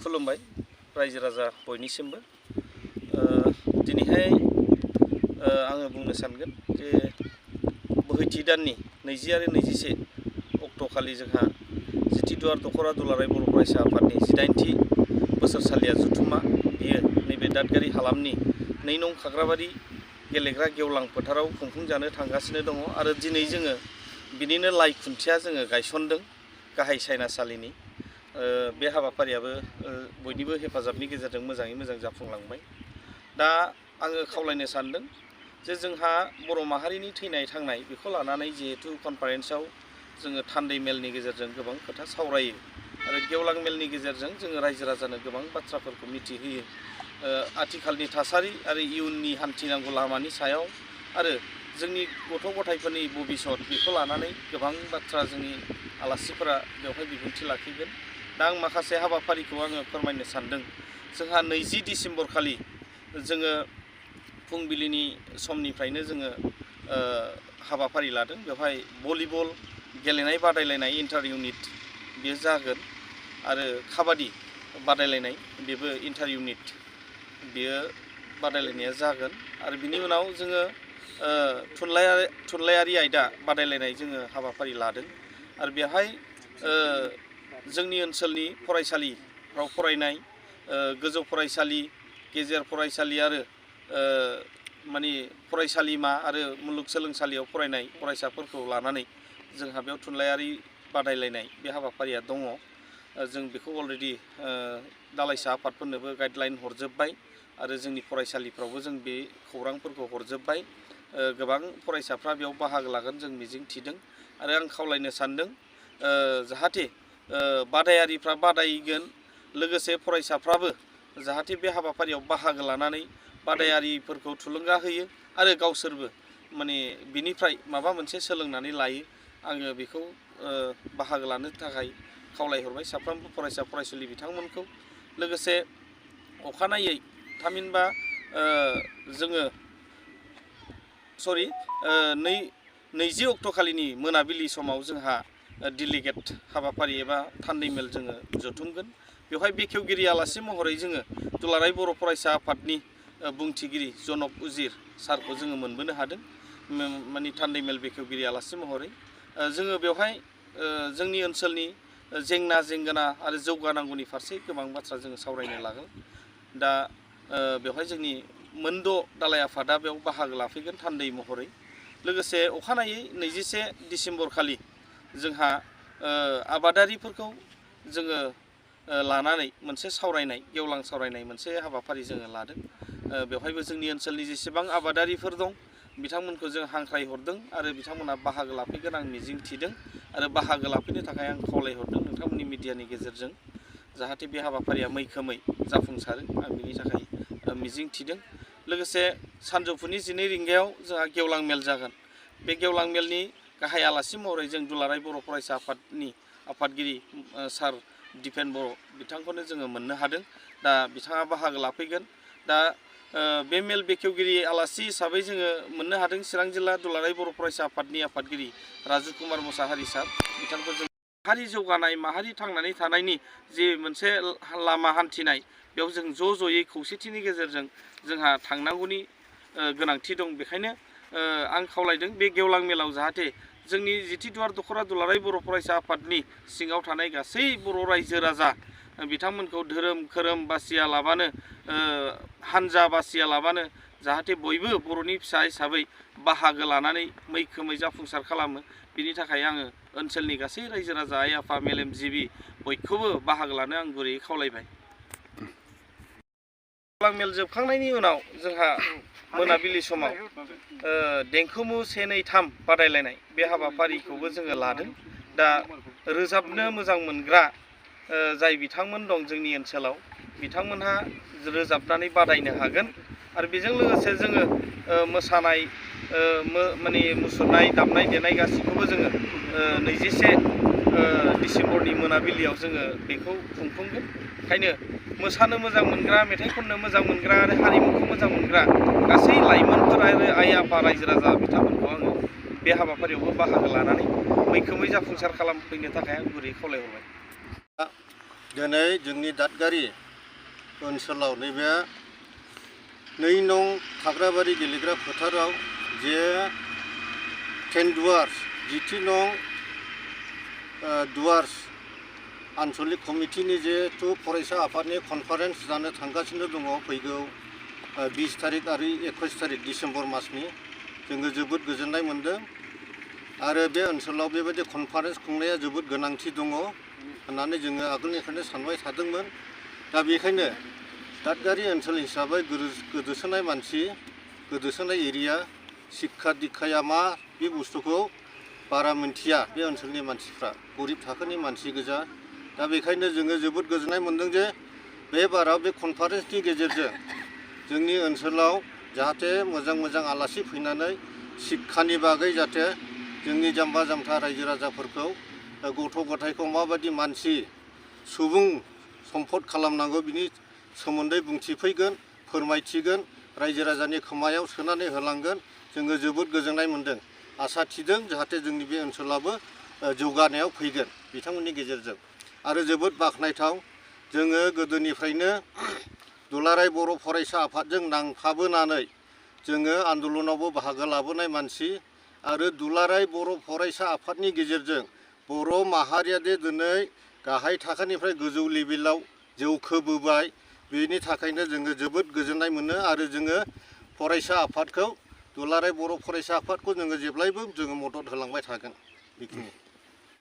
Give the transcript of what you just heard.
खुलुमबाय रायजो राजा बयनिसिमबो दिनैहाय आङो बुंनो सानगोन जे बोहैथि दाननि 20 आरो 21 अक्ट'खालि जोंहा जिथिदुवार दख'र दुलाराय बर' फरायसा आफादनि 18थि बोसोरसालिया जथुम्मा बियो नैबे दादगारि हालामनि 2 नं खाग्राबारि गेलेग्रा गेवलां फोथाराव खुंफुंजानो थांगासिनो दङ आरो दिनै जोङो बिनिनो लाइ खुन्थिया जोङो गायसनदों गाहाय सायनासालिनि बे हाबाफारियाबो बयनिबो हेफाजाबनि गेजेरजों मोजाङै मोजां जाफुंलांबाय। दा आङो खावलायनो सानदों जे जोंहा बर' माहारिनि थैनाय थांनाय बेखौ लानानै जिहेतु कनफारेन्सआव जोङो थान्दै मेलनि गेजेरजों गोबां खोथा सावरायो आरो गेवलां मेलनि गेजेरजों जोङो रायजो राजानो गोबां बाथ्राफोरखौ मिथिहोयो आथिखालनि थासारि आरो इयुननि हान्थिनांगौ लामानि सायाव आरो जोंनि गथ' गथायफोरनि भबिसत बेखौ लानानै गोबां बाथ्रा जोंनि आलासिफोरा बेवहाय बिबुंथि लाखिगोन। दा आं माखासे हाबाफारिखौ आङो फोरमायनो सानदों। जोंहा 20 डिसेम्बर खालि जोङो फुंबिलिनि समनिफ्रायनो जोङो हाबाफारि लादों। बेवहाय भलिबल गेलेनाय बादायलायनाय इन्टार इउनिट बेयो जागोन आरो काबादि बादायलायनाय बेबो इन्टार इउनिट बेयो बादायलायनाया जागोन आरो बिनि उनाव जोङो थुनलाइयारि आयदा बादायलायनाय जोङो हाबाफारि लादों आरो बेवहाय जोंनि ओनसोलनि फरायसालिफ्राव फरायनाय गोजौ फरायसालि गेजेर फरायसालि आरो माने फरायसालिमा आरो मुलुगसोलोंसालियाव फरायनाय फरायसाफोरखौ लानानै जोंहा बेयाव थुनलाइयारि बादायलायनाय बे हाबाफारिया दङ। जों बेखौ अलरेडि दालाइसा आफादफोरनोबो गाइडलाइन हरजोब्बाय आरो जोंनि फरायसालिफ्रावबो जों बे खौरांफोरखौ हरजोब्बाय। गोबां फरायसाफ्रा बेयाव बाहागो लागोन जों मिजिं थिदों आरो आं खावलायनो सानदों जाहाथे बादायारिफ्रा बादायगोन लोगोसे फरायसाफ्राबो जाहाथे बे हाबाफारियाव बाहागो लानानै बादायारिफोरखौ थुलुंगा होयो आरो गावसोरबो माने बिनिफ्राय माबा मोनसे सोलोंनानै लायो। आङो बेखौ बाहागो लानो थाखाय खावलायहरबाय साफ्रोमबो फरायसा फरायसुलि बिथांमोनखौ। लोगोसे अखानायै थामहिनबा जोङो 20 अक्ट'खालिनि मोनाबिलि समाव जोंहा डेलिगेट हाबाफारि एबा थान्दै मेल जोङो जथुमगोन। बेवहाय बेखेवगिरि आलासि महरै जोङो दुलाराय बर' फरायसा आफादनि बुंथिगिरि जनक उजिर सारखौ जोङो मोनबोनो हादों माने थान्दै मेल बेखेवगिरि आलासि महरै। जोङो बेवहाय जोंनि ओनसोलनि जेंना जेंगोना आरो जौगानांगौनि फारसे गोबां बाथ्रा जोङो सावरायनो लागोन। दा बेवहाय जोंनि मोनद' दालाइ आफादा बेयाव बाहागो लाफैगोन थान्दै महरै। लोगोसे अखानायै 21 डिसेम्बर खालि जोंहा आबादारिफोरखौ जोङो लानानै मोनसे सावरायनाय गेवलां सावरायनाय मोनसे हाबाफारि जोङो लादों। बेवहायबो जोंनि ओनसोलनि जेसेबां आबादारिफोर दं बिथांमोनखौ जों हांख्रायहरदों आरो बिथांमोना बाहागो लाफैगोन आं मिजिं थिदों आरो बाहागो लाफैनो थाखाय आं खावलायहरदों नोंथांमोननि मिडियानि गेजेरजों जाहाथे बे हाबाफारिया मैखोमै जाफुंसारो आं बिनि थाखाय मिजिं थिदों। लोगोसे सानजौफुनि 12 रिंगायाव जोंहा गेवलां मेल जागोन। बे गेवलां मेलनि गाहाय आलासि महरै जों दुलाराय बर' फरायसा आफादनि आफादगिरि सार दिपेन बर' बिथांखौनो जोङो मोननो हादों। दा बिथाङा बाहागो लाफैगोन। दा बे मेल बेखेवगिरि आलासि हिसाबै जोङो मोननो हादों चिरां जिल्ला दुलाराय बर' फरायसा आफादनि आफादगिरि राजु कुमार मुसाहारि सार बिथांखौ जों माहारि जौगानाय माहारि थांनानै थानायनि जि मोनसे लामा हान्थिनाय बेयाव जों ज'यै खौसेथिनि गेजेरजों जोंहा थांनांगौनि गोनांथि दं। बेखायनो आं खावलायदों बे गेवलां मेलाव जाहाथे जोंनि जिथिदुवार दख'र दुलाराय बर' फरायसा आफादनि सिङाव थानाय गासै बर' रायजो राजा बिथांमोनखौ धोरोम खोरोम बासिया लाबानो हानजा बासिया लाबानो जाहाथे बयबो बर'नि फिसा हिसाबै बाहागो लानानै मैखोमै जाफुंसार खालामो। बिनि थाखाय आङो ओनसोलनि गासै रायजो राजा आइ आफा मेलेमजिबि बयखौबो बाहागो लानो आं गुरैयै खावलायबाय। गेवलां मेल जोबखांनायनि उनाव जोंहा मोनाबिलि समाव देंखोमु 1, 2, 3 बादायलायनाय बे हाबाफारिखौबो जोङो लादों। दा रोजाबनो मोजां मोनग्रा जाय बिथांमोन दं जोंनि ओनसोलाव बिथांमोनहा रोजाबनानै बादायनो हागोन आरो बेजों लोगोसे जोङो मोसानाय माने मुसुरनाय दामनाय देनाय गासैखौबो जोङो 21 डिसेम्बरनि मोनाबिलियाव जोङो बेखौ खुंफुंगोन। ओंखायनो मोसानो मोजां मोनग्रा मेथाइ खननो मोजां मोनग्रा आरो हारिमुखौ मोजां मोनग्रा गासै लाइमोनफोर आरो आइ आफा रायजो राजा बिथांमोनखौ आङो बे हाबाफारियावबो बाहागो लानानै मैखोमै जाफुंसार खालामफैनो थाखाय आं गुरै खावलायहरबाय। दिनै जोंनि दादगारि ओनसोलाव नैबे 2 नं खाग्राबारि गेलेग्रा फोथाराव जे टेनडुवार्स जिथि नं डुवार्स आन्चलिक कमिटिनि जिहेतु फरायसा आफादनि कनफारेन्स जानो थांगासिनो दङ फैगौ 20 तारिख आरो 21 तारिख डिसेम्बर मासनि जोङो जोबोद गोजोननाय मोन्दों आरो बे ओनसोलाव बेबायदि कनफारेन्स खुंनाया जोबोद गोनांथि दङ होननानै जोङो आगोलनिफ्रायनो सानबाय थादोंमोन। दा बेखायनो दादगारि ओनसोल हिसाबै गोदोसोनाय मानसि गोदोसोनाय एरिया शिक्षा दीक्षाया मा बे बुस्थुखौ बारा मिन्थिया बे ओनसोलनि मानसिफ्रा गरिब थाखोनि मानसि गोजा। दा बेखायनो जोङो जोबोद गोजोननाय मोन्दों जे बे बाराव बे कनफारेन्सनि गेजेरजों जोंनि ओनसोलाव जाहाथे मोजां आलासि फैनानै शिक्षानि बागै जाहाथे जोंनि जाम्बा जाम्था रायजो राजाफोरखौ गथ' गथायखौ माबायदि मानसि सुबुं सम्पद खालामनांगौ बिनि सोमोन्दै बुंथिफैगोन फोरमायथिगोन रायजो राजानि खोमायाव सोनानै होलांगोन। जोङो जोबोद गोजोननाय मोन्दों आसा थिदों जाहाथे जोंनि बे ओनसोलावबो जौगानायाव फैगोन बिथांमोननि गेजेरजों। आरो जोबोद बाख्नायथाव जोङो गोदोनिफ्रायनो दुलाराय बर' फरायसा आफादजों नांफाबोनानै जोङो आन्दलनावबो बाहागो लाबोनाय मानसि आरो दुलाराय बर' फरायसा आफादनि गेजेरजों बर' माहारिया दे दिनै गाहाय थाखोनिफ्राय गोजौ लेभेलाव जौखोबोबाय बेनि थाखायनो जोङो जोबोद गोजोननाय मोनो आरो जोङो फरायसा आफादखौ दुलाराय बर' फरायसा आफादखौ जोङो जेब्लायबो जोङो मदद होलांबाय थागोन बेखिनि।